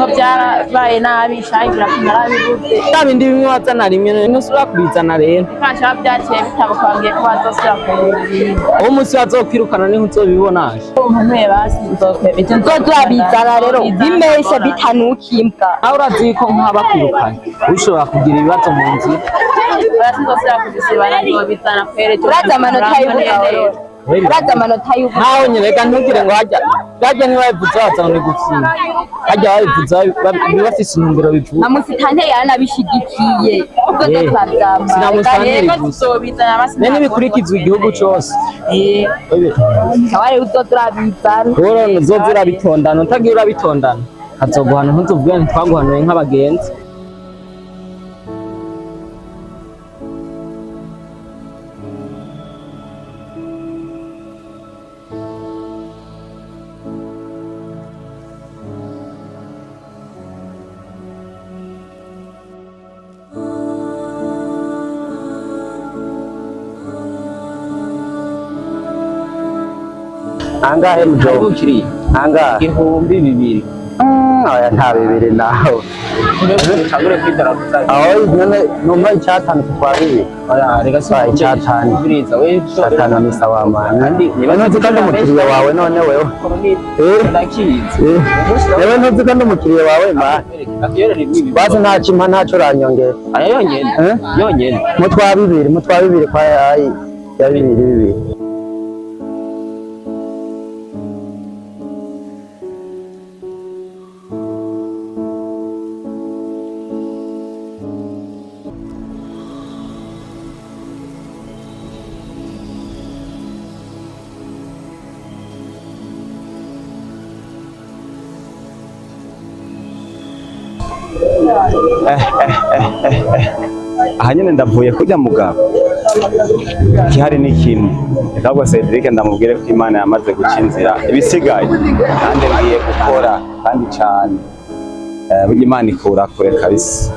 Niho byarabaye nabi shangira narabibuze. Bya bindi bimwe wazana rimwe ntusubira kubizana rero. Kasha byaciye bitabuka, bambwiye ko bazosubira kubizana. Uwo munsi bazokwirukana niho uzobibona. Umwe basi nzokweba ivyo. Uzozurabizana rero bimeshe bitanuka imbwa. Nawe urazi ko nk'abakwirukanye ushobora kugira ibibazo mu nzira. Basi nzosubira kuzisibana, nzobizana kwere. Urazi amanota y'ubu, urazi amanota y'ubu. Nkaho nyine reka ntugire ngo hajya hajya ntibabivuze waza ngo ni gupfina, hajya babivuze bafise intumbero bivuga. Na musitanteri yaranabishigikiye ubwo turabyambara. Sinamusitanteri gusa. Tuzobizana basi. Ne ntibikurikizwa igihugu cose. Nawe rero uzozurabizana. Rero uzoza urabitondana, utagiye urabitondana azoguhana, ntuzovuge ntitwaguhanuye nk'abagenzi. Angahe mjo? Ukiriye. Angahe? 2000. Oya, nta bibiri nawe. Utangure kwidaraguza. Aho none numva icyatanu kwa bibiri. Oya, reka si. Oya, icyatanu. Ubiriza we. Icyatanu ni sawa mwana. Kandi niba Ntuzi ko ndi umukiriya wawe none wewe. Eh. Ndakizi. Eh, Wewe ntuzi ko ndi umukiriya wawe ma. Akuyorera ibi. Basi ntacyo impa, ntacyo uranyongera. Aya yonyene. Eh? Yonyene. Mutwa bibiri, mutwa bibiri kwa ayi ya bibiri bibiri. Aha nyine ndavuye kurya mugabo ikihari ni kimwe. Reka ahubwo Cedric ndamubwire ko Imana yamaze guca inzira, ibisigaye kandi ngiye gukora kandi cyane. Burya Imana ikura kure kabisa.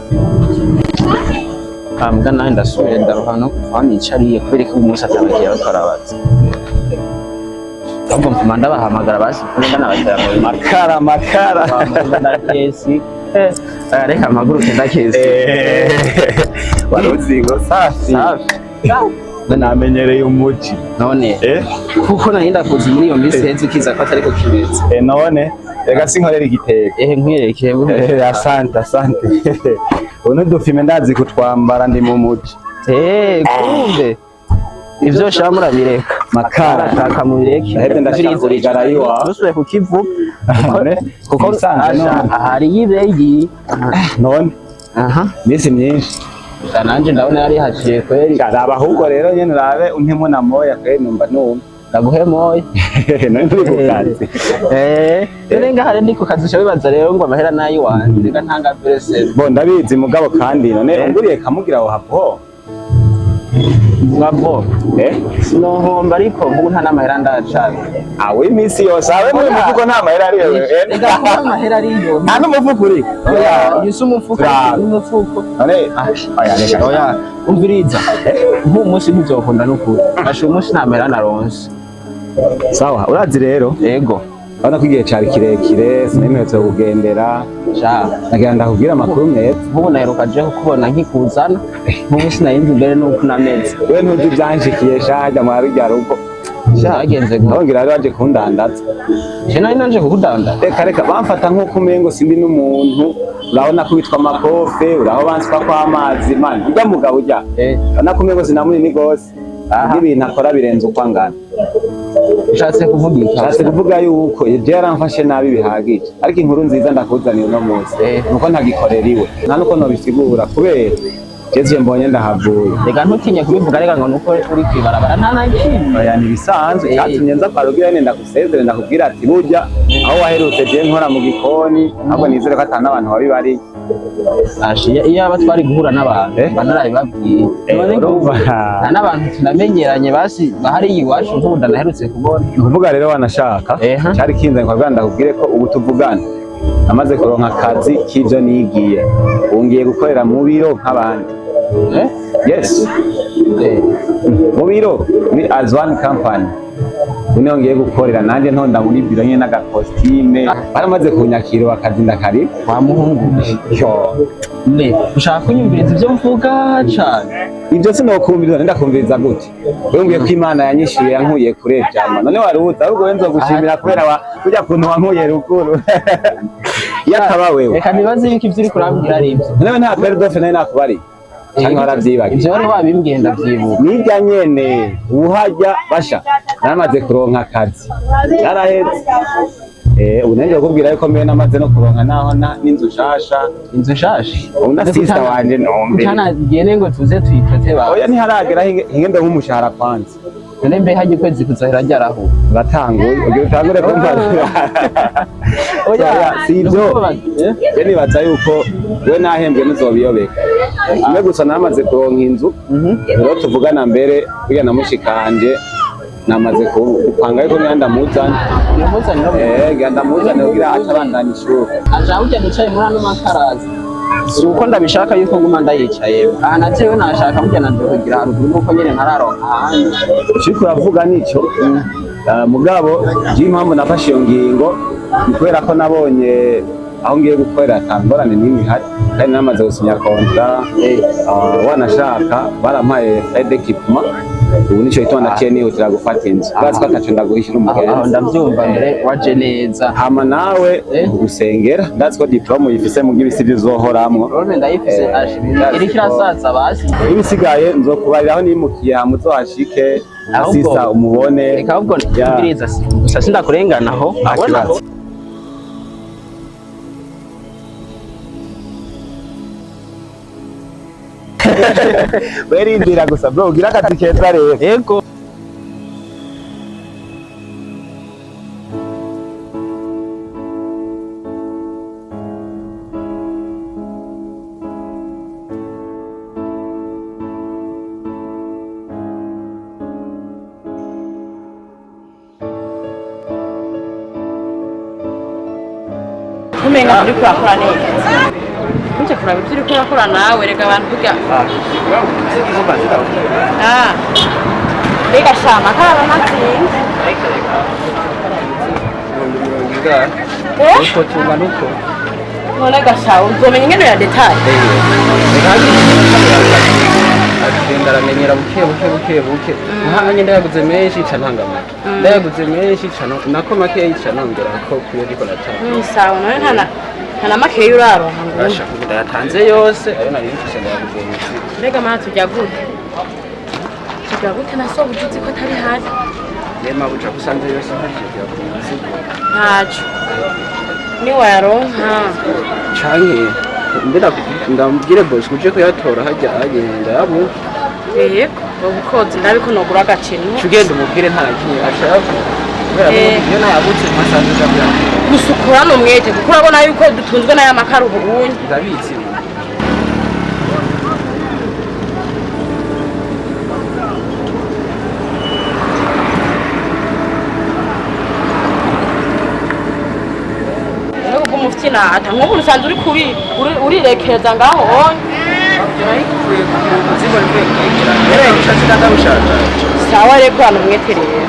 Mbwa nawe ndasubire ndaruha no kuva nicariye kubera ko uyu munsi atabagiye bakora baza. Ahubwo mpuma ndabahamagara basi kuri ndanabatera mu Makara makara. Ndakesi. Reka mpaguruke ndakesi. Wari uzi ngo safi. Safi. Namenyereye umuji. None kuko nari ndakuzi muri iyo minsi heze ukiza ko atariko kimeze. None reka sinkorera igitego. Ehe, nkwereke. Asante asante. Ubu n'udufime ndazi kutwambara, ndi mu muji. Kumbe ivyo shaka murabireka. Makara. Shaka mubireke. Ndaheze ndashaka urigara yiwa. Ntusubiye kukivuga. None Kuko ibisanzwe none. Ahari y'ibeyi. None Aha. iminsi myinshi. Nanje ndabona yari haciye kweri. Raba ahubwo rero nyene urabe untemo na moya kweri, numva numva. Ndaguhe moya. None turi ku kazi. Rero ngaha rero ndi ku kazi, uca wibaza rero ngo amahera nayo iwanje reka ntanga verese. Bo ndabizi mugabo kandi none unguriye kamugira aho hapo. Ngabo. Sinohomba ariko mbugu nta n'amahera ndacana. Awe iminsi yose awe muri mufuko nta mahera ariyo. Reka kuba amahera ariyo. Nta n'umufuko uri. Oya, iyi si umufuko, Bravo. ni umufuko. None oya reka. Oya, umviriza. Nk'uyu munsi ntivyokunda n'ukuri. Basha uyu munsi nta mahera naronse. Sawa, urazi rero. Yego. Urabona ko igihe cari kirekire sinemeretse kugendera. Sha, Nagira ndakubwira amakuru meza. nk'ubu naheruka je kukubona nkikuzana. Nk'ubu sinayinzi mbere n'uko unameze. We ntuzi ibyanshikiye shaja mwa rurya rugo. Sha, bagenze gute? Ndababwira rero baje kundandaza. Je nari nanje kukudandaza. Reka reka, bamfata nk'uko umengo sindi n'umuntu. Urabona ko witwa makofe, uraho banswa kw'amazi man urya mugabo urya. Urabona ko umengo sinamunini gose. N'ibintu akora birenze uko angana. Ushatse kuvuga iki? Nshatse kuvuga yuko je yaramfashe nabi bihagije, ariko inkuru nziza ndakuzaniye uno munsi nuko ntagikorera iwe, nta nuko nobisigura kubera jeje mbonye ndahavuye. Reka ntutinye kubivuga, reka ngo nuko uri kwibarabara nta na kimwe. Oya, ntibisanzwe. Cyatumye nza kwa Rugira nyene ndagusezere, ndakubwira ati burya aho waherutse je nkora mu gikoni, ahubwo nizere ko ata n'abantu babi bari. Ashiya iyo aba twari guhura n'abantu banarabibabwiye. None Urumva. nta n'abantu tunamenyeranye basi bahari iwacu nk'ubu ndanaherutse kubona. Ni ukuvuga rero wanashaka cyari kinzanye kwa Rwanda ndakubwire ko ubu tuvugana namaze kuronka akazi k'ivyo nigiye, ubu ngiye gukorera mu biro nk'abandi. Yes, mu biro muri Azwan Company. Ubu niho ngiye gukorera nanjye ntonda muri biro nyene n'agakositime. Baramaze kunyakira bakazinda karibu. Wa muhungu Yo, mbe ushaka kunyumviriza ibyo mvuga cane? Ibyo sinokumviriza, ndakumviriza gute? Wewe mbwiye ko Imana yanyishuye yankuye kure vyama. None waruza ahubwo wewe nzogushimira kubera wa kurya kuntu wankuye ruguru. Iyo ataba wewe. Reka nibaze yuko ivyo uriko urambwira ari ivyo. None nta perdofe nari nakubariye. Canke waravyibagiye? Ivyo wari wabimbwiye ndavyibuka. Nirya nyene ubuhajya basha naramaze kuronka akazi yarahetse. Ubu nanjye kukubwira yuko mbere namaze no kuronka naho n'inzu nshasha. Inzu nshasha? Ubu na sister wanje nombe. Utanagene ngo tuze tuyifate ba. Oya, ntiharagera, hinge nk'umushahara kwanza. None mbe hajya ukwezi kuzohera ryaraho? Uratanguye ugira utangure kumva. Oya, si ibyo. Je nibaza yuko we nahembwe ntuzobiyobeka. Kimwe gusa namaze kuronka inzu, rero tuvugana mbere burya na mushikanje namaze gupanga yuko niba ndamuzana. Uramuzanira? Eh, ndamuzane kugira atabandanya ishuri. Aja burya nicaye muri ano makarazi si uko ndabishaka yuko nguma ndayicaye aha, na jewe nashaka burya nanje kugira haruguru nuko nyene ntararonka ahandi. Icyo uravuga nico. Mugabo je impamvu nafashe iyo ngingo ni kubera ko nabonye aho ngiye gukorera ata ngorane n'imwe ihari, kandi namaze gusinya contrat. Wanashaka barampaye frais d'équipement. Ubu nico gituma naciye nihutira gufata inzu, urazi ko ataco ndaguhishira. Aho aho Umugenzi. Ndavyumva mbere waje neza. Hama nawe gusengera, ndazi ko diplôme uyifise mu bw'ibisi uzohoramwo. Rone ndayifise. Ashe iriko irasaza basi. Ibisigaye nzokubariraho nimukiye, hama uzohashike. Ahubwo- Asisa umubone. Reka ahubwo Ya. mbiriza gusa sindakurengana aho. Nta Abona aho. kibazo. Werindira gusa bro, ugira akazi keza rero. Yego. Umenga uriko urakora neza, uje kuraba ibyo uriko urakora nawe. Rega abantu burya. Ah, mbega shama karaba ntatsinze. Eh? Uko tungana uko. None gasha uzomenya ingene ya detail. Agenda aramenyera buke buke buke buke. Nkanye ndayaguze menshi ca ntanga make, ndayaguze menshi ca nako make ca nongera ko kuyo ndiko natanga. Sawa, none nta na makeya uraronka ngo Basha ndayatanze yose ayo nari mfise ndayaguze yose. Mbega mana, tujya gute, tujya gute na so uzi ko atari hari? Yema buca kusanze yose ntagiye kuyaguze. Ntaco niwayaronka. Canke mbera ndamubwire boss uje kuyatora hajya agenda yabu. Yego, ubukozi ndabiko nogura agaciro. Ugenda umubwire nta kimwe ashaka kubera ko iyo nayabuze ntasanze uja kuyatora. Gusa ukorane umwete kuko urabona yuko dutunzwe n'aya makara ubunye. Ndabizi. Rero ubwo umufyina ata nk'ubu usanzwe uri kuri urirekereza ngaho onye. Sawa rero, korana umwete rero.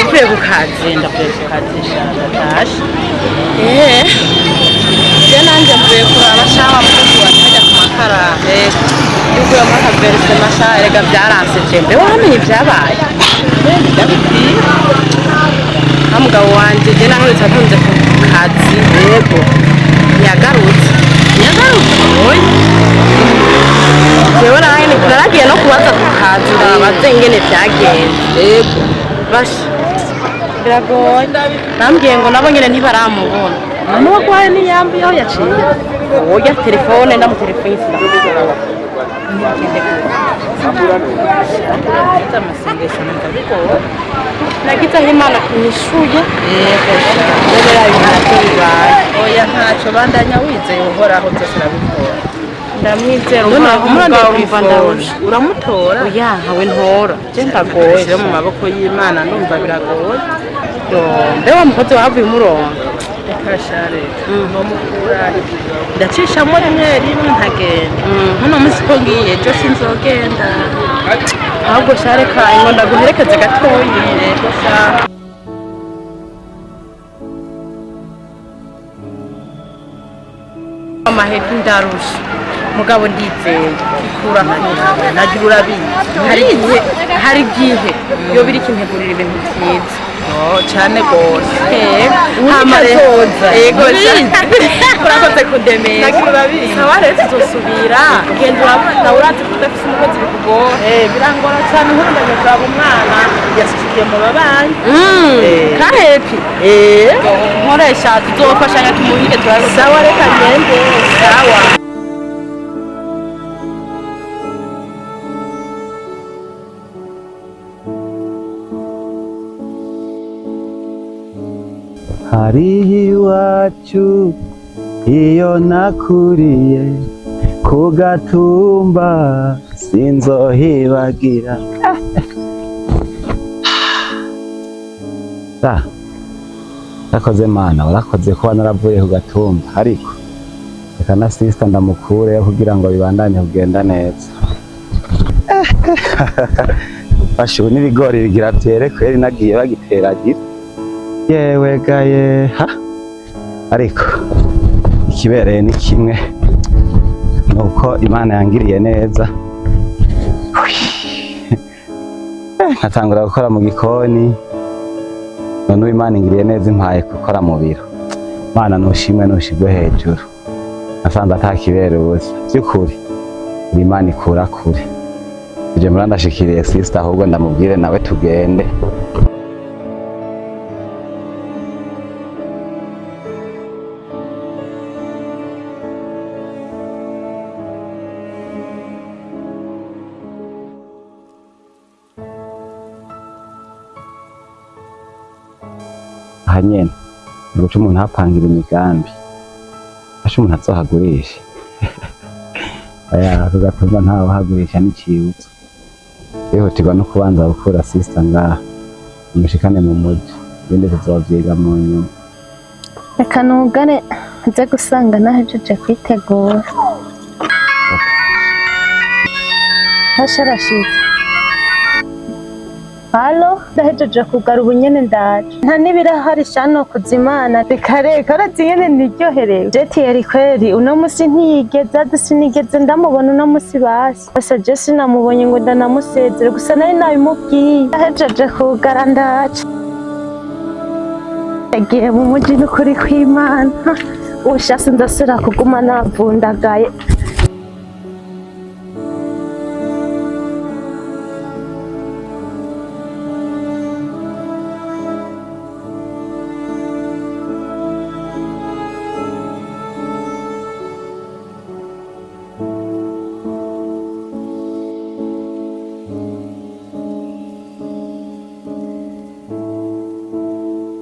Mvuye ku kazi, ndavuye ku kazi sha, ndatashe. Je nanje mvuye kuraba shawa mukozi wanje hajya ku makara yuko yamuha akaverise masha. Erega byaranse je. Mbe waramenye ibyabaye? Ndabikwiye nka mugabo wanje je naherutse atonze ku kazi. Yego, ntiyagarutse, ntiyagarutse. Oya, jewe naragiye no kubaza ku kazi, ndababaze ingene byagenze. Yego basha, biragoye, bambwiye ngo nabo nyine ntibaramubona. None uwagwaye niyambi aho yaciye? Oya, telefone ndamutelefone sindamutora. Nigende gute? Amasengesho numva bigoye. Nagize aho Imana inyishuye. Yego, rero ibintu nabyo bibaye. Oya, ntacyo, bandanya wizeye Uhoraho, byose urabikora. Ndamwizera None Uhoraho, umurondera mugabo urumva kw'ifone ndarusha. uramutora? Oya, ntawe ntora, je ndagoye. Shyira mu maboko y'Imana, ndumva biragoye. Yo, mbe wa mukozi wahavuye umurongo? Reka share nomukura, ndacishamo rimwe rimwe nkagenda. Nkuno munsi ko ngiye, ejo sinzogenda. Ahubwo shareka ngo ndaguherekeze gatoyi. Yego sha. Amahirwe, ndarusha, mugabo ndizeye ikura kure. Nagira urabizi. Hari igihe yo biri kintegurira ibintu byiza. Oh, cyane gose. Hama kazoza. Yego sha. Urakoze kundemesha. Nagira urabizi. Sawa rero, tuzosubira. Genda, urabona urazi ko udafise umukozi bikugora. Eh, birangora cyane. Nkuru ndaje kuraba umwana yasikiye mu babanyi. Kahepi. Eh. Nkoresha, tuzofashanya tumuhige turabe. Sawa, reka ngende. Sawa. Hariho iwacu iyo nakuriye ku gatumba, sinzohibagira. Sa urakoze Mana, urakoze kuba naravuye ku gatumba, ariko reka na sister ndamukureyo kugira ngo bibandanye kugenda neza. Fashe ubu n'ibigori bigira byere kweri, nagiye bagiteragira. Yewe gaye ha, ariko ikibereye ni kimwe, nuko Imana yangiriye neza nkatangura gukora mu gikoni, none ubu Imana ingiriye neza impaye gukora mu biro. Mana nushimwe, nushigwe hejuru. Nasanze atakibera ubusa, by'ukuri uri Imana ikura kure. Ije mura ndashikiriye sister, ahubwo ndamubwire nawe tugende. Aha nyene ni guca umuntu ahapangira imigambi, asha umuntu azohagurisha. Aya ako gatumba ntawe uhagurisha n'icibutso. Wihutirwa no kubanza gukura sister ngaha, umushikane mu muji, ibindi tuzovyiga mu nyuma. Reka nugare nze gusanga nahejeje kwitegura. Hasharashitse. Allo, ndahejeje kugara ubu nyene ndaje. Nta n'ibirahari shano kuzimana. Reka reka, urazi nyene niryoherewe. Jeti yari kweri uno musi ntiyigeze aza, sinigeze ndamubona uno musi basi. Gusa je sinamubonye ngo ndanamusezere, gusa nari nabimubwiye. Ndahejeje kugara ndaje. Yagiye mu muji n'ukuri kw'Imana. Ushase ndasubira kuguma navundagaye.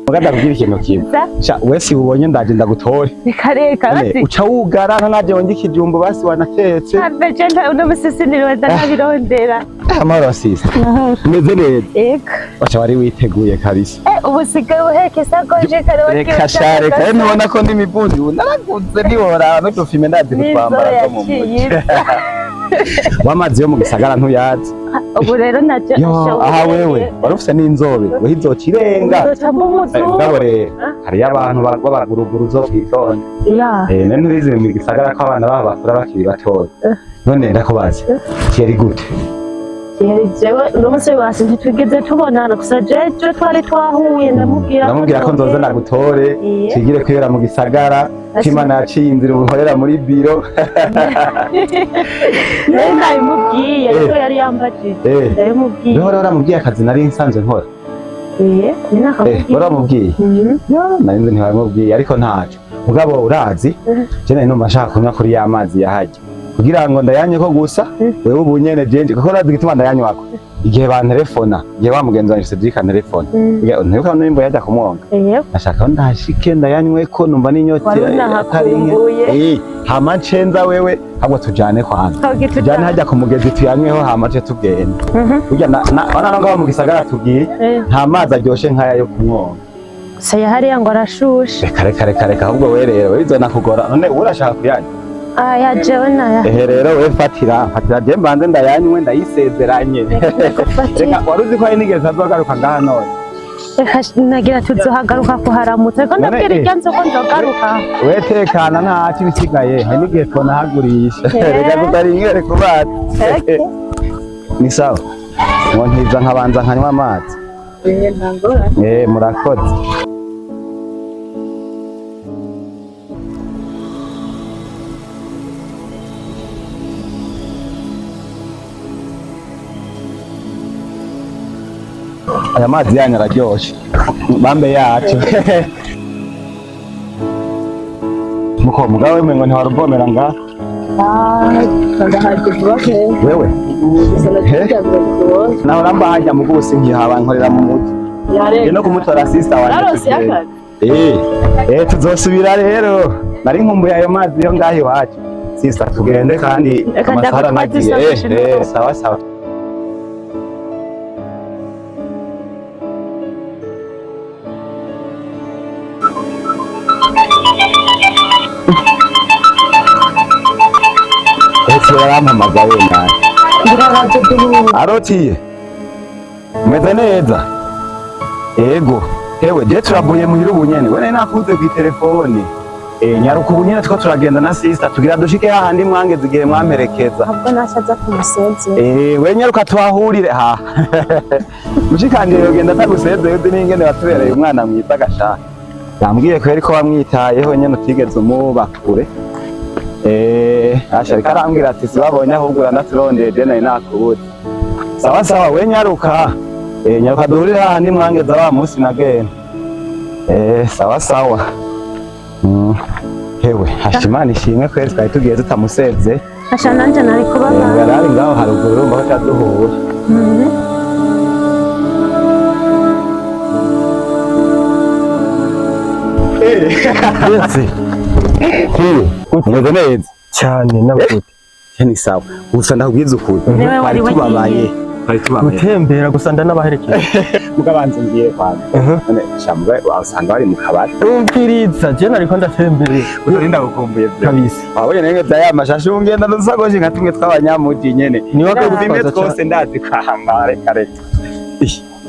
Muga ndakubwira ikintu kimwe. Sa? Sha wese ubonye ndaje ndagutore. Reka reka. None Urazi. uca wugara nta wonge ikijumbu basi wanatetse. Have je nta uno musi siniriwe ndanabirondera. Amahoro sister. Umeze neza? Ego. Waca wari witeguye kabisa. Eh, ubu usigaye uheka isakoshi kare wagiye. Reka sha reka, rero ntubona ko ndi mibundi ubu naraguze, ntiworaba n'udufime ndazi kutwambara two mu muji. Wamazi yo mu gisagara ntuyazi. Ubu rero nacyo. Yo, aha wewe wari ufise n'inzobe weho izoca irenga. Uzocamo umuzungu. Mugabo rero hariyo abantu b'abaguruguru uzokwitonda. Ya. Eh, none ntubizi mu gisagara ko abana babo bakura bakiri batoya. None ndakubaza, Thierry gute? Yari jewe uno musi basi ntitwigeze tubonana, gusa jewe twari twahuye ndamubwira. Ndamubwira ko nzoza ndagutore. Iye. Twigire kwibera mu gisagara, ko Imana yaciye inzira ubu nkorera muri biro. Nari nabimubwiye, Eh. ariko yari yambajije. Eh. Ndabimubwiye. Rero uramubwiye akazi nari nsanzwe nkora? Eh, ni nakakubwiye. Waramubwiye? Ya, nari nzi ntiwamubwiye, ariko ntaco. Mugabo urazi, je nari numva nshaka kunywa kuri ya mazi yahajya. Kugira ngo ndayanye ko gusa, wewe ubu nyene jenje, kuko urazi igituma ndayanywako. Igihe bantelefona, igihe wa mugenzi wanje Cedric antelefona. Ntibuka nimba yajya kumwonga. Eh, Nashaka ko ndahashike ndayanyweko, numva n'inyota Wari atari nke. unahakumbuye. Hama ncenza wewe, ahubwo tujane kwanza. Twabwiye Tujane tujane. hajya ku mugezi tuyanyweho, hama tuce tugenda. Burya na wana ngaho mu gisagara tugiye, nta mazi aryoshe nk'aya yo kumwonga. Gusa yahariya ngo arashushe. Reka reka reka reka, ahubwo we rero we bizonakugora. None ubu urashaka kuyanywa? Aya jewe naya. Ehe rero we fatira, fatira je mbanze ndayanywe ndayisezeranye. Ndagufatira. Reka, wari uzi ko hari nigeze azogaruka ngaha none? Reka nagira tuzohagaruka kuharamutsa, ariko None, ndabwira irya nzu ko nzogaruka. We tekana, ntacyo ibisigaye hari n'igihe twonahagurisha. Reka tutaringere ku bazi. Okay. Ni sawa, ngo ntiza nkabanza nkanywa amazi. Murakoze. Aya mazi yanyu araryoshe bambe yacu. Muko mugabo we ngo ntiwaruvomera ngaha wewe. Nahora mbahajya mu gusi nkihaba nkorera mu mutwe. Ngiye no kumutora sister wanje tugende. Tuzosubira rero, nari nkumbuye ayo mazi yo ngaho iwacu. Sister, tugende kandi Reka amasaha ndagutwaze aranagiye. isakoshi n'ukuboko. Sawa sawa. Ese yarampamagaye nawe? Ngira baje duhura. Arotiye, meze neza. Ego hewe, je turavuye muhira ubu nyene, we nari nakuze kw'itelefone. Nyaruka ubu nyene two turagenda na sister, tugira dushike hahandi mwangeze igihe mwamperekeza. Ahubwo nashaza kumusozi. We nyaruka tuhahurire ha mushikanje, yogenda atagusezeye. Uzi n'ingene watubereye umwana mwiza gasha. Yambwiye kweri ko wamwitayeho nyene, utigeze umuba kure. Asha ariko arambwira ati sibabonye, ahubwo uranaturondeye, je nari nakubuze. Sawa sawa, we nyaruka. Nyaruka duhurire hahandi mwangeza wa musi nagenda. Sawa sawa. Hewe, hasha, Imana ishimwe kweri, twari tugiye tutamuseze. Asha nanje nari kubabara. Yarari ngaho haruguru, urumva ko acaduhura. Ndetse Umeze neza cyane n'abagute. Ni sawa, gusa ndakubwiza ukuri, Niwe wari twari tubabaye, wagiye. twari tubabaye. Gutembera gusa, ndanabaherekeje. Mugabanze ngiye kwanza. None shamwe wasanga bari mu kabari. Umviriza, je nariko ndatembereye. Urinda gukumbuye byo. Kabisa. Wabonye nenge bya ya mashashe ungenda dusagoje nka tumwe tw'abanyamuji nyene. Niwe Zimwe akagutwaza twose cyane. ndazi kwambara, reka reka.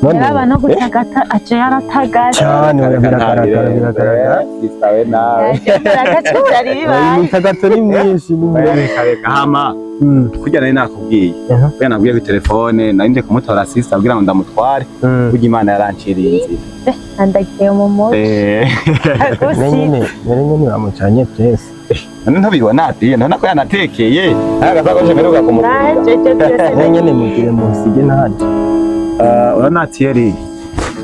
None Yaraba no gutagata aje yaratagaze. cyane, oya, biragaragara, biragaragara. Sister, we nawe. Byari bibaye. Imitagato ni myinshi, ni Oya, myinshi. reka reka, hama kurya nari nakubwiye. Kurya nakubwiye ku telefone, nari nje kumutora sister kugira ngo ndamutware. Burya Imana yaranciriye inzira. Andagiye mu mutwe. Ne nyene, nari nyene bamucanye press. None ntubibona ati none ko yanatekeye. Agasakoje mperuka kumugurira. Naje byose. Ne nyene mugire musige nanje. Urabona Thierry,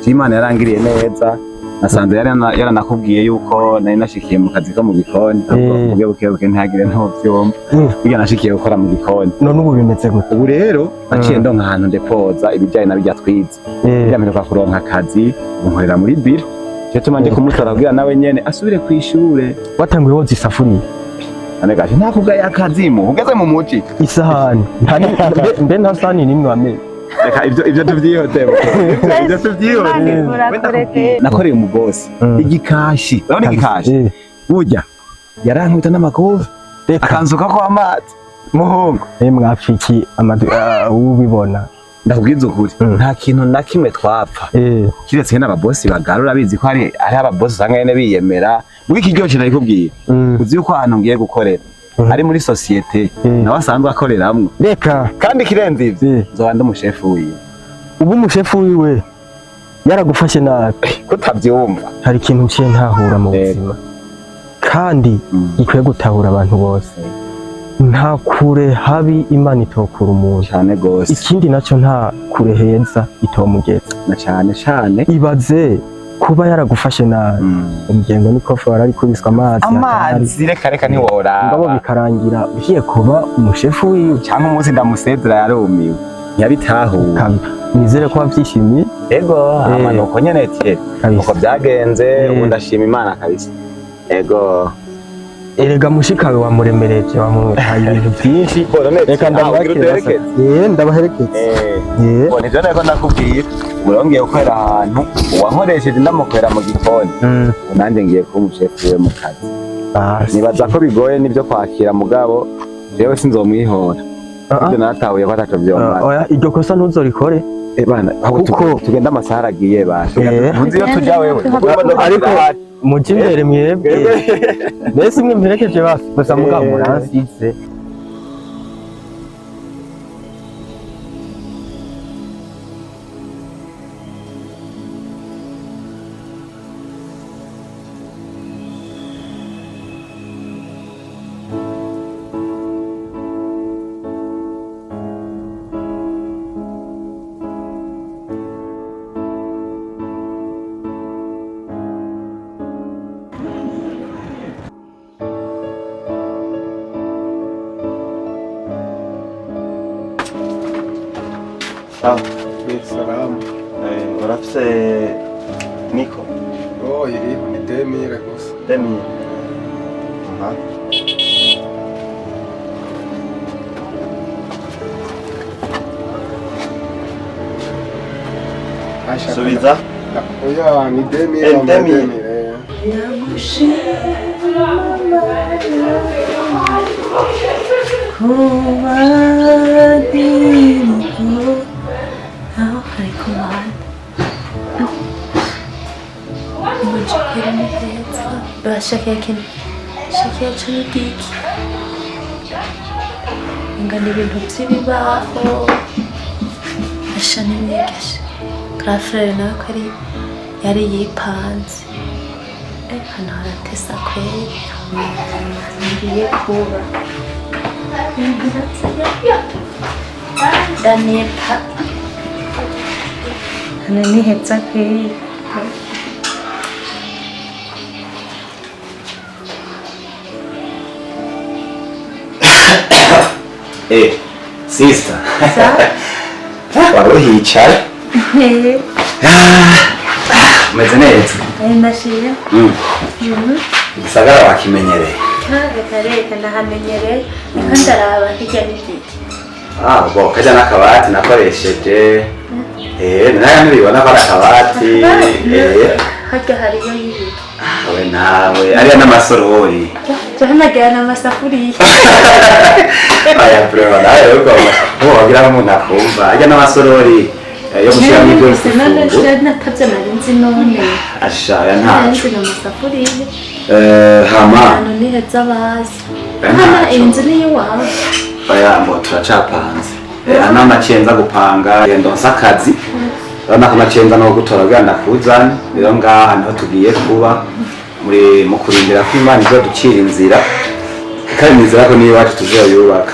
Imana yarangiriye neza, nasanze yaranakubwiye yuko nari nashikiye mu kazi ko mu gikoni. Buke buke buke, ntihagire ntuvyumva. Burya nashikiye gukora mu gikoni. None ubu bimeze gute? Ubu rero naciye ndonka ahantu ndepoza ibijyanye na bijya twize. Burya mperuka kuronka akazi, ubu nkorera muri biro. Cyo tuma nje kumutora kugira nawe nyene asubire kw'ishure. Watanguye woza isafuriya? None gaje ntakubwaye akazi mu ugeze mu muji. Isahani. Mbe nta sahani nimwe wamenye? Reka ibyo tuvyihotemo, ibyo tuvyihotemo. Nakoreye umubosi igikashi, urabona igikashi? Burya yarankubita n'amakofi, Reka. akansuka ko amazi muhungu. Mwafiki ubibona. Ndakubwiza ukuri, nta kintu na kimwe twapfa, kiretse n'ababosi bagarura bizi ko hari ababosi usanga nyene biyemera. Muri iki gihe nabikubwiye, uzi yuko ahantu ngiye gukorera ari muri sosiyete nawe asanzwe akoreramwo. Reka. Kandi ikirenze ivyo, nzoba ndi umushefu wiwe. Ubu umushefu wiwe yaragufashe nabi. Kutavyumva. Hari ikintu nciye ntahura mu buzima kandi gikwiye gutahura abantu bose. Nta kure habi Imana itokura umuntu. Cyane gose. Ikindi naco, nta kure heza itomugeza. Na cyane cyane. Ibaze kuba yaragufashe nabi, umugengo niko wari kubiswa amazi. Amazi, reka reka, ngabo. Ntiworaba. Bikarangira ugiye kuba umushefu wiwe. Cyangwa umunsi ndamusezera yarumiwe, ntiyabitahuye. Nizere ko wabyishimiye. Ego, ama nuko nyene tie uko byagenze. Ubu ndashima Imana kabisa, ego. Erega mushikawe wamuremereje, wamuhaye ibintu byinshi. Reka ndamwakire. Ndabaherekeze. Bo nivyo nariko ndakubwira, ubu rero ngiye gukorera ahantu uwankoresheje, ndamukorera mu gikoni. Ubu nanjye ngiye kuba umushefu wiwe mu kazi. Nibaza ko bigoye nibyo kwakira, mugabo jewe sinzomwihora. Ibyo naratahuye ko ataco vyomara. Oya, iryo kosa ntuzorikore. Eh bana, ahubwo tugende, amasaha aragiye basha. Ntuzi iyo tuja wewe? Ariko mujye imbere mwebwe, mbese mwe mperekeje basi gusa, mugabo muransize. Sawa. Salamu. Urafise Niko? Oh, iriho ni 2000 gusa. 2000. Aha. Subiza. Oya, ni 2000. Eh, 2000. Ndagushima kuba nkiriho aho hari ku muhanda umujikira ni heza bashaka kintu shaka yacu ni giki ingana ibintu by'ibibaho asha n'imyigisha grafrere nawe ko ari yari yipanze. Hano haratesa kweri, ngiye kuba ndanepa, hano ni heza kweri. Eh, sister. Wari uhicaye? Umeze neza? Ndashimye. Igisagara wakimenyereye? Reka reka, ndahamenyereye, niko ndaraba hirya n'igiti. Ah, bo kajya n'akabati nakoresheje. Eh, nawe ntibibona ko ari akabati. Eh, harya hariyo y'ibiti. We nawe, ariya n'amasorori. Tuhamagara n'amasafuriya. Aya bro, nawe ugomba uwo wagira ngo umuntu akumva. Ajya n'amasorori yo gushyiramo ibyo gufungura. Natabyo nari nzi none. Asha, aya ntaco. Nzi n'amasafuriya. Eh, hama. Ahantu ni heza bazi. Aya Hama ntaco. iyi nzu ni iwawe? Oya, mbo turacapanze. Ana naciye nza gupanga, ndonsa akazi. Urabona ko naciye nza no gutora kugira ndakuzane. Rero ngaha niho tugiye kuba muri mu kurindira ko Imana izoducira inzira. Kandi nizera ko niyo iwacu tuzoyubaka.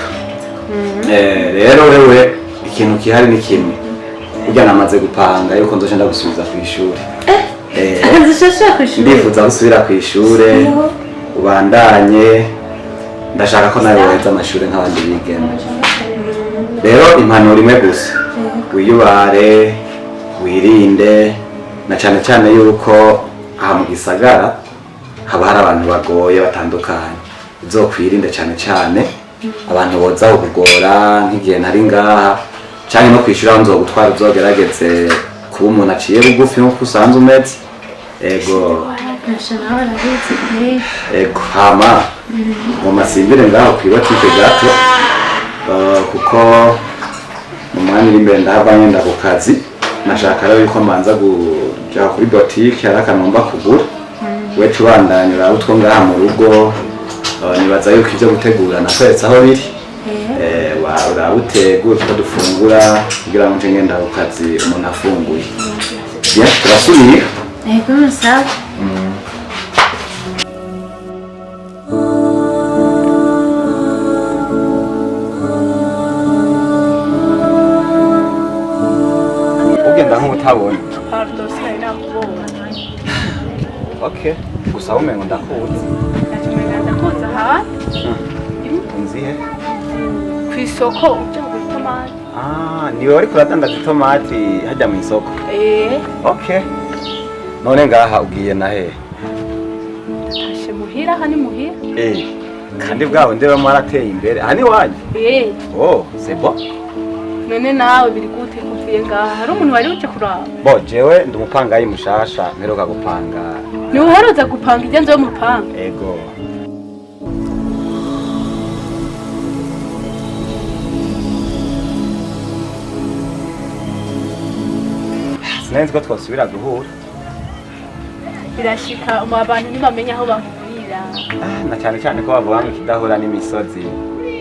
Rero wewe ikintu kihari ni kimwe. Burya namaze gupanga yuko nzoca ndagusubiza ku ishuri. Nzishasha ku ishuri? Ndifuza gusubira ku ishure, ubandanye. Ndashaka ko nawe woheza amashuri nk'abandi bigeme. Rero impanuro imwe gusa, wiyubare, wirinde, na cyane cyane yuko aha mu gisagara haba hari abantu bagoye batandukanye. Uzokwirinde cyane cyane abantu boza kukugora nk'igihe ntari ngaha canke no kwishura aho nzogutwara, uzogerageze kuba umuntu aciye bugufi nk'uko usanzwe umeze. Ego. Nasha nawe arabizi kweri. Ego, hama ngo masimbire ngaho kwibotike gato, kuko mu mwanya uri imbere ndahava ngenda ku kazi. Nashaka rero yuko mbanza kuja kuri botike, hari akantu ngomba kugura. We tubandanye urabe utwo ngaha mu rugo. Nibaza yuko ivyo gutegura nakweretse aho biri. Urabe utegura utwo dufungura kugira ngo nce ngenda ku kazi umuntu afunguye. Bien, turasubiye. Ego, sawa. utabona. Pardon, sinari nakubonye. Okay, gusa umengo ndakuzi. Ndacumenga ndakuzi ahantu. Unzihe? Kw'isoko uje kugura itomati. Ah, niwe wariko uradandaza itomati hajya mu isoko? Eh. Okay. None ngaha ugiye na hehe? Tashe muhira, aha ni muhira. Eh. Kandi bwawe ndeba mwarateye imbere. Aha ni iwanyu? Eh. Oh, c'est bon. None nawe biri gute kuvuye ngaha? Hari umuntu wari uje kuraba? Bo, jewe ndi umupangayi mushasha mperuka gupanga. Ni uheruza gupanga ijya nzu yo mu rupangu? Ego. Sinari ko twasubira guhura. Birashika abantu ntibamenya aho bahurira. Na cyane cyane ko bavuga ngo ikidahura n'imisozi.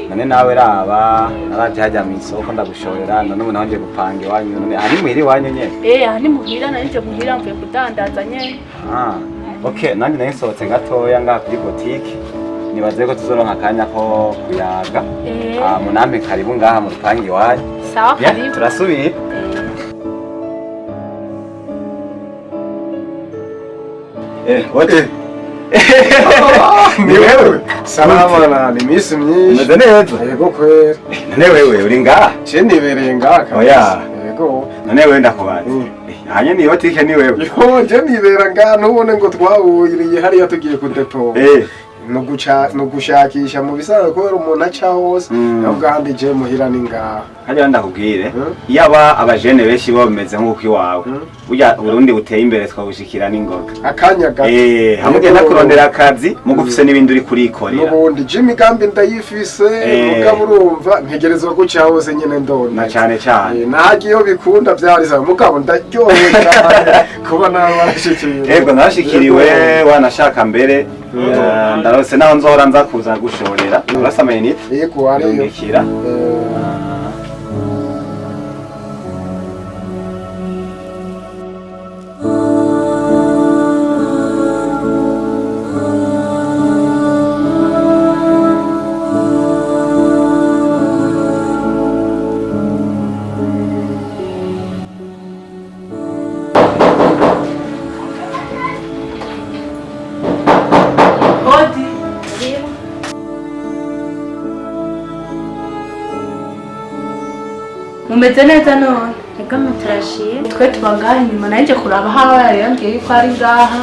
None nawe raba naraje hajya mu isoko ndagushorera, none ubu naho ngiye gupanga iwanyu. None aha ni muhira iwanyu nyene? Eh, aha ni muhira, nari nje muhira mvuye kudandaza nyene. Ah, okay, nanjye nari nsohotse gatoya ngaha kuri botike, nibaze ko tuzoronka akanya ko kuyaga. Ah, munampe karibu ngaha mu rupangu iwanyu. Sawa, karibu. Turasubiye. Eh, ote. Ni wewe? Salama na ni iminsi myinshi. Umeze neza? Yego kwera. None wewe uri ngaha? Je nibereye ngaha kabisa. Oya. Yego. None wewe ndakubaza. Hanye ni botike ni wewe? Yo, je nibera ngaha ntubone ngo twahuriye hariya tugiye kudepo. Eh. No gushakisha mu bisanzwe kubera umuntu aca hose. Nubwo ahandi je muhira ni ngaha. Hajya ndakubwire, iyaba abajene benshi bo bameze nk'uko iwawe, burya Burundi buteye imbere twabushikira n'ingoga. Akanya gato. Eh, hamwe ugenda kurondera akazi mugufise n'ibindi uri kurikorera. N'ubundi je imigambi ndayifise, mugabo urumva ntegerezwa guca hose nyene ndona. Na cyane cyane. Nagiye iyo bikunda vyari sawa, mugabo ndaryohewe cyane kuba nawe warashikiriwe. Yego narashikiriwe wanashaka mbere. Ndarose naho nzohora nza kuza gushorera. Urasa amayinite? Yego ariyo. Ndungikira. Odi. Mumeze neza none? Ego muturashiye. Twe tuba ngaha inyuma, nanje kuraba aho yari yambwiye yuko ari ngaha.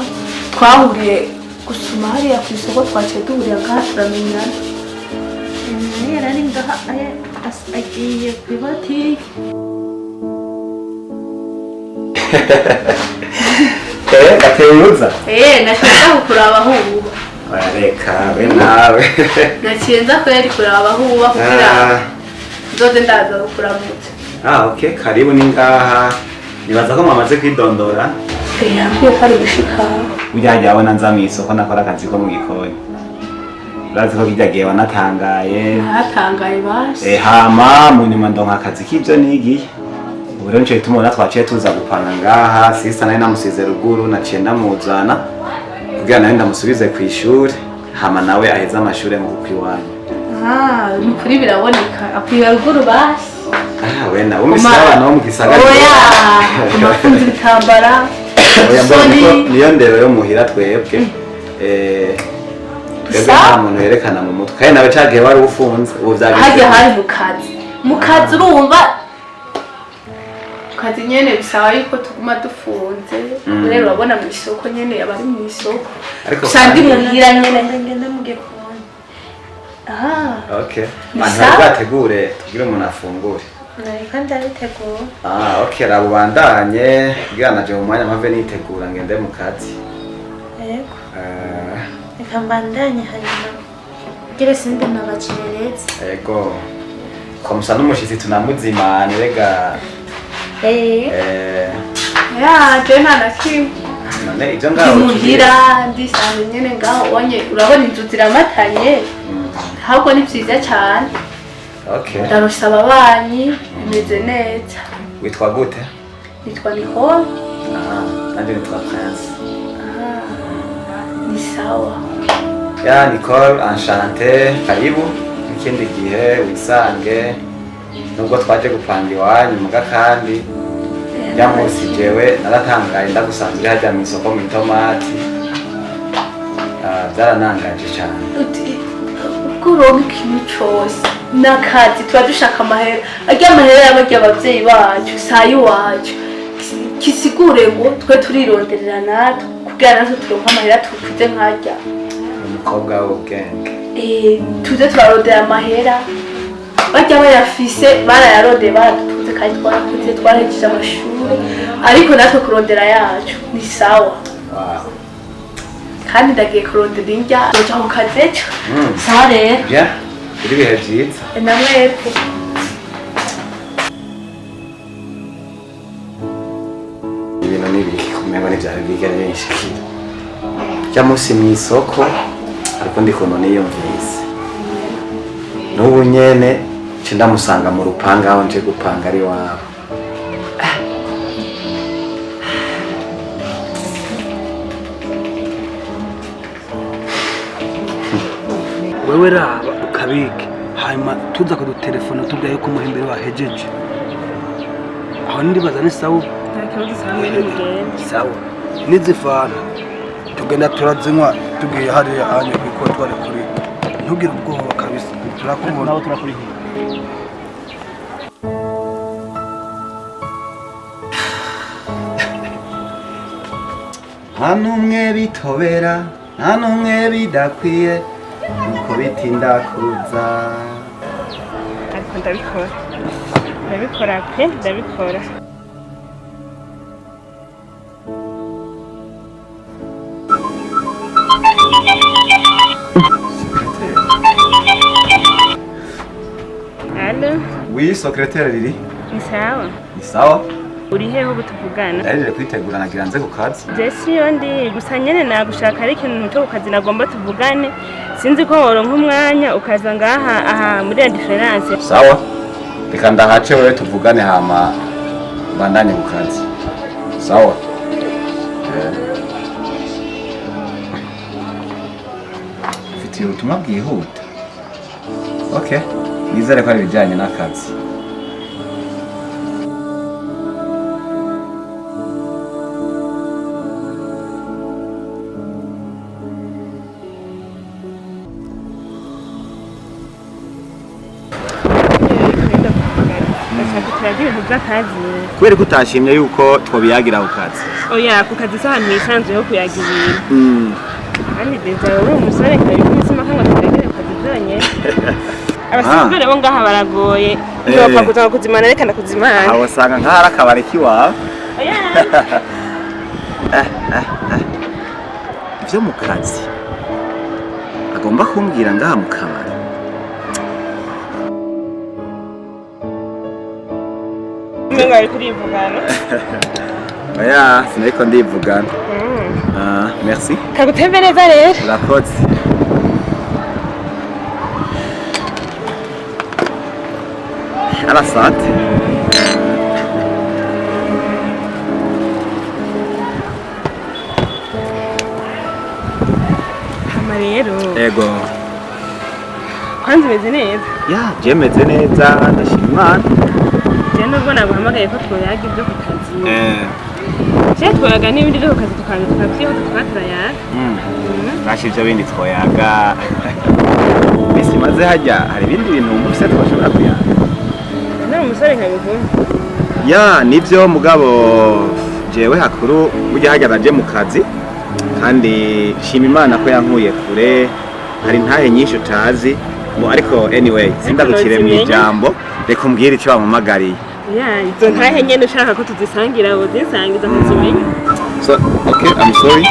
Twahuriye gusuma hariya ku isoko, twaciye duhurira ngaha turamenyana. Yari ari ngaha agiye ku ibotike. Eh, gateyuza. Eh, naciye nza kukuraba aho uba. Reka we nawe. Naciye nza kweri kuraba aho uba kugira nzoze ndaza kukuramutsa. Ah, okay, karibu ni ngaha. Nibaza ko mwamaze kwidondora. Eh, yambwiye ko ari gushika. Burya hajya abona nza mu isoko nakora akazi ko mu gikoni. Urazi ko kirya gihe wanatangaye. Naratangaye basi. Eh, hama mu nyuma ndonka akazi k'ivyo nigiye. Ubu rero nico gituma ubona twaciye tuza gupanga ngaha. Sisa nari namusize ruguru, naciye ndamuzana kugira nawe ndamusubize kw'ishuri, hama nawe aheze amashure mu kuko iwanyu. Ah, ni kuri biraboneka. Akwiye ruguru basi. Ah, we nawe umvise abantu bo mu gisagara. Oya, amafunze ibitambara. Oya, mbona niyo ndero yo muhira twebwe. Eh, twebwe nta muntu yerekana mu mutwe. Kandi nawe cagihe wari ufunze, ubu vyagenze. Harya hari mu kazi. Mu kazi urumva kazi nyene bisaba yuko tuguma dufunze. Rero urabona mu isoko nyene abari mu isoko. Gusa ndi muhira nyene ngende mugiye kubona. Ah. Okay. Bantu bategure tugire umuntu afungure. Nariko ndabitegura. Ah, okay, rabubandanye kugira naje mu mwanya mpave nitegura ngende mu kazi. Yego. Reka mbandanye hanyuma ngire sinde nabacereretse. Yego. Komusa n'umushitsi tunamuzimane rega. Eh. Ya, je nta na kimwe. None ivyo ngaho muhira ndisanze nyene ngaho onye urabona inzu ziramatanye. Ahubwo ni vyiza cyane. Okay. Ndarusha ababanyi bimeze neza. Witwa gute? Nitwa Nicole. Ah, nanje nitwa Prince. Ah, ni sawa. Ya Nicole, enchanté. Karibu. Ikindi gihe wisange nubwo twaje gupanga iwanyu muga kandi Ujya munsi jewe naratangaye ndagusanze hajya mu isoko mu itomati. Ah, byaranangaje cyane. Uti ubwo uronka ikintu cose n'akazi, tuba dushaka amahera. Arya amahera y'abarya abavyeyi bacu si ay'iwacu. Kisigure ngo twe turironderera natwe kugira natwe turonke amahera tukuze nkarya. Umukobwa w'ubwenge. Tuze turarondera amahera, barya bayafise barayarondeye, baradutunze kandi twarakuze, twarahejeje amashuri, ariko natwe kurondera yacu ni sawa. Wow. Kandi ndagiye kurondera indya, nzoja ku kazi ejo. Sawa rero. Bien, uri ibihe byiza. Namwebwe. Ibintu n'ibiki kumengo ntivyari bwigere binshikira. Rya munsi mw'isoko ariko ndi kuntu niyumvise n'ubu nyene nce ndamusanga mu rupanga aho nje gupanga ari iwabo. Wewe raba ukabike, hanyuma tuza kudutelefona tubwira yuko umuhimbiri wahejeje aho. Ndibaza ni sawa. Nta kibazo, usanga n'umugende. Sawa, n'izifana tugenda turazinywa tugiye hariya hanya kuko twari kuri. Ntugire ubwoba kabisa, turakubona. Nawe turakurihiye. Nta n'umwe bitobera, nta n'umwe bidakwiye, nuko bitinda kuza. Ariko ndabikora, ndabikora pe, ndabikora. Allo? Oui, secrétaire Lili. Ni sawa? Ni sawa. Uri hehe ubu tuvugana? Ndahejeje kwitegura, nagira nze ku kazi. Je siyo ndi, gusa nyene nagushaka ari ikintu cyo ku kazi nagomba tuvugane. Sinzi ko woronka umwanya ukaza ngaha aha muri la différence. Sawa, reka ndahace wewe tuvugane, hama bandanye ku kazi. Sawa. Mfitiye ubutumwa bwihuta. Okay, nizere ko ari ibijyanye n'akazi. Ndashaka turagira ibintu by'akazi. Kubera ko utashimye yuko twobiyagira ku kazi? Oya, ku kazi si ahantu hisanzuye ho kuyaga ibintu. Kandi déjà uri umusore kabiri k'umutima kanga turagire ku kazi byonyine. Abasivile bo ngaha baragoye. Ntibapfa kuza ngo kuzimana, reka ndakuzimana. Aho usanga nk'ahari akabari k'iwawe. Oya. Ibyo mu kazi agomba kumbwira ngaha mu kabari. Umengo ari kurivugana. Oya, sinariko ndivugana. Ah, merci. Kagutembe neza rero. Urakoze. Arasante. Hama rero. Ego. Kwanza umeze neza? Ya, je meze neza, ndashima Imana. Je nubwo naguhamagaye ko twoyaga ibyo ku kazi. Je twoyaga n'ibindi byo ku kazi, tukaza tukavyihuta tukaba turayaga. Nashe ibyo bindi twoyaga. Bisi maze hajya hari ibindi bintu wumva ufise twashobora kuyaga. Nari umusore nkabivuma. Ya, nivyo, mugabo jewe hakuru burya hajya naje mu kazi, kandi shima Imana ko yankuye kure, hari ntahe nyinshi utazi mu, ariko anyway sindagukire mu ijambo, reka umbwire icyo wampamagariye. Ya, izo ntahe nyene ushaka ko tuzisangira wozisangiza nkazimenya. So, okay, I'm sorry.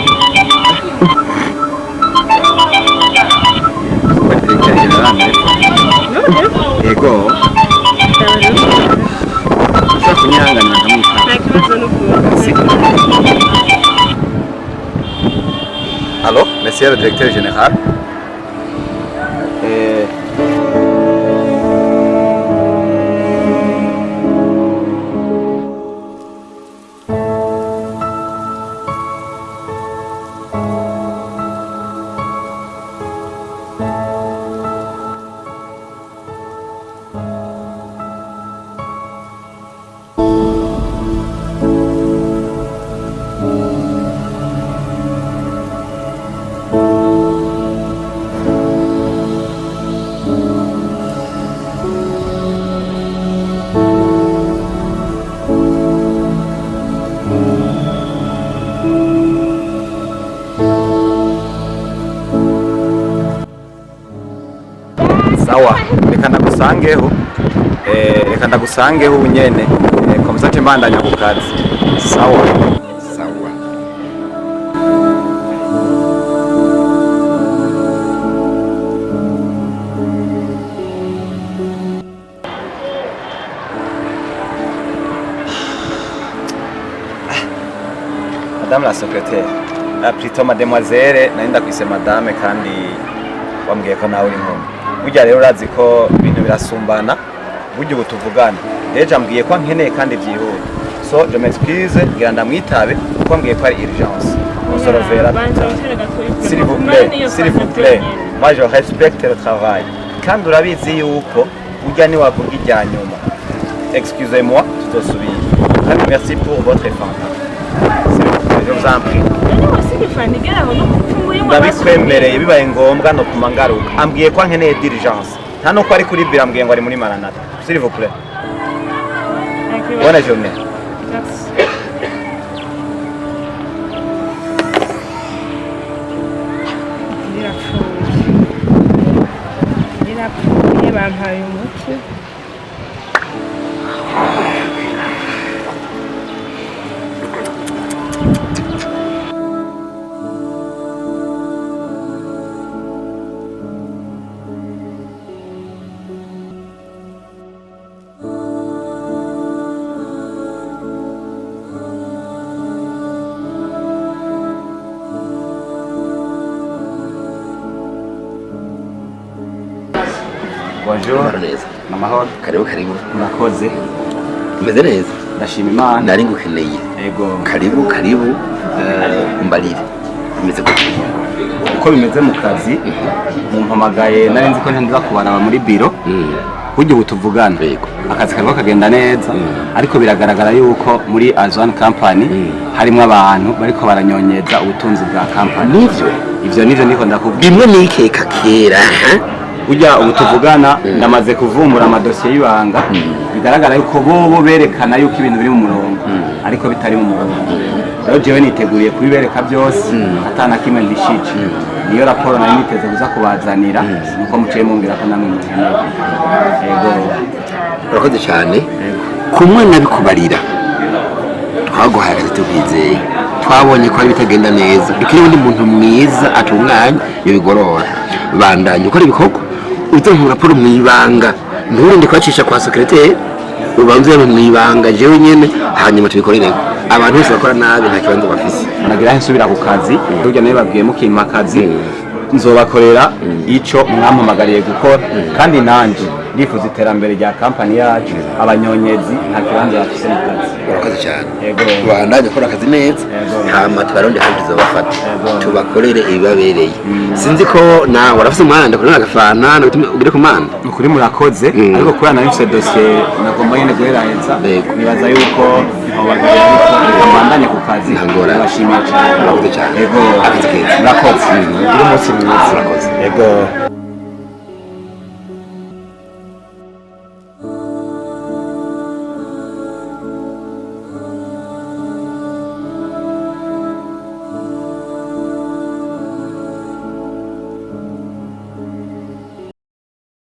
Ego. Ushobora kunyihanganira nkamwitaba? Nta kibazo n'ukuntu. Allô, monsieur le directeur général. Sawa, reka ndagusangeho. Reka ndagusangeho ubu nyene. Comme ça mbandanya ku kazi. Sawa. Sawa. Madame la secrétaire, ah, plutôt mademoiselle, nari ndakwise madame kandi wambwiye ko nawe uri inkumi. Burya rero urazi ko ibintu birasumbana, burya ubu tuvugana. Deja ambwiye ko ankeneye kandi byihuta. So, je m'excuse, ngira ndamwitabe kuko ambwiye ko ari urgence. On se reverra plus tard. S'il vous plaît, s'il vous plaît. Moi je respecte le travail. Kandi urabizi yuko burya niwavuga irya nyuma. Excusez-moi, tuzosubira. Kandi merci pour votre fanta. S'il vous plaît, je vous en prie. Ndabikwemereye, bibaye ngombwa no kuma ngaruka. Ambwiye ko ankeneye d'urgence, nta nuko ari kuri biro, ambwiye ngo ari muri Maranatha. S'il vous plaît, bonne journée. Birapfuye, birapfuye, bampaye umuti. Bonjour. Neza. Namahoro. Karibu, karibu. Murakoze. Umeze neza? Ndashima Imana. Nari ngukeneye. Yego. Karibu, karibu. Umbarire. Umeze gute? Uko bimeze mu kazi, mumpamagaye nari nzi ko ntandiza kubaraba muri biro. Burya ubu tuvugana akazi kariko kagenda neza, ariko biragaragara yuko muri Azwan Company harimo abantu bariko baranyonyeza ubutunzi bwa company. Nivyo? Ivyo nivyo niko ndakubwira. Bimwe nikeka kera. Burya ubu tuvugana ndamaze kuvumbura amadosiye y'ibanga, bigaragara yuko bobo berekana yuko ibintu biri mu murongo ariko bitari mu murongo. Rero jewe niteguriye kubibereka byose atana kimwe ndishije. Niyo raporo nari niteze kuza kubazanira, nuko muciye mumbwira ko namwe mukeneye. Yego. Urakoze cyane. Kumwe nabikubarira. Twaguhaye akazi tukwizeye. Twabonye ko hari ibitagenda neza. Dukeneye undi muntu mwiza atunganya iyo bigorora. Bandanya ukora ibikorwa. Uze raporo mu ibanga. Nturinde kubacisha kwa secrétaire. Ubanze uyabe mu ibanga jewe nyene, hanyuma tubikorereko. Abantu bose bakora nabi nta kibanza bafise. Nagira nsubira ku kazi, burya nawe babwiye mukimpa akazi nzobakorera ico mwampamagariye gukora, kandi nanje ndifuza iterambere rya kampani yacu. Abanyonyezi nta kibanza bafise mu kazi. Urakoze cyane. Yego. Bandanye ukora akazi neza, hama tubaronde kandi tuzobafata tubakorere ibibabereye. Sinzi ko nawe urafise umwanya, ndakurana agafana ndagutuma ugire ku manda. Ukuri murakoze, ariko kubera nari mfise dosiye nagomba nyene guheraheza, nibaza yuko ntobagaya, ariko mbandanye ku kazi. Ndabashimiye cyane. Murakoze cyane. Yego. Akazi keza. Murakoze, ugire umunsi mwiza. Murakoze. Yego.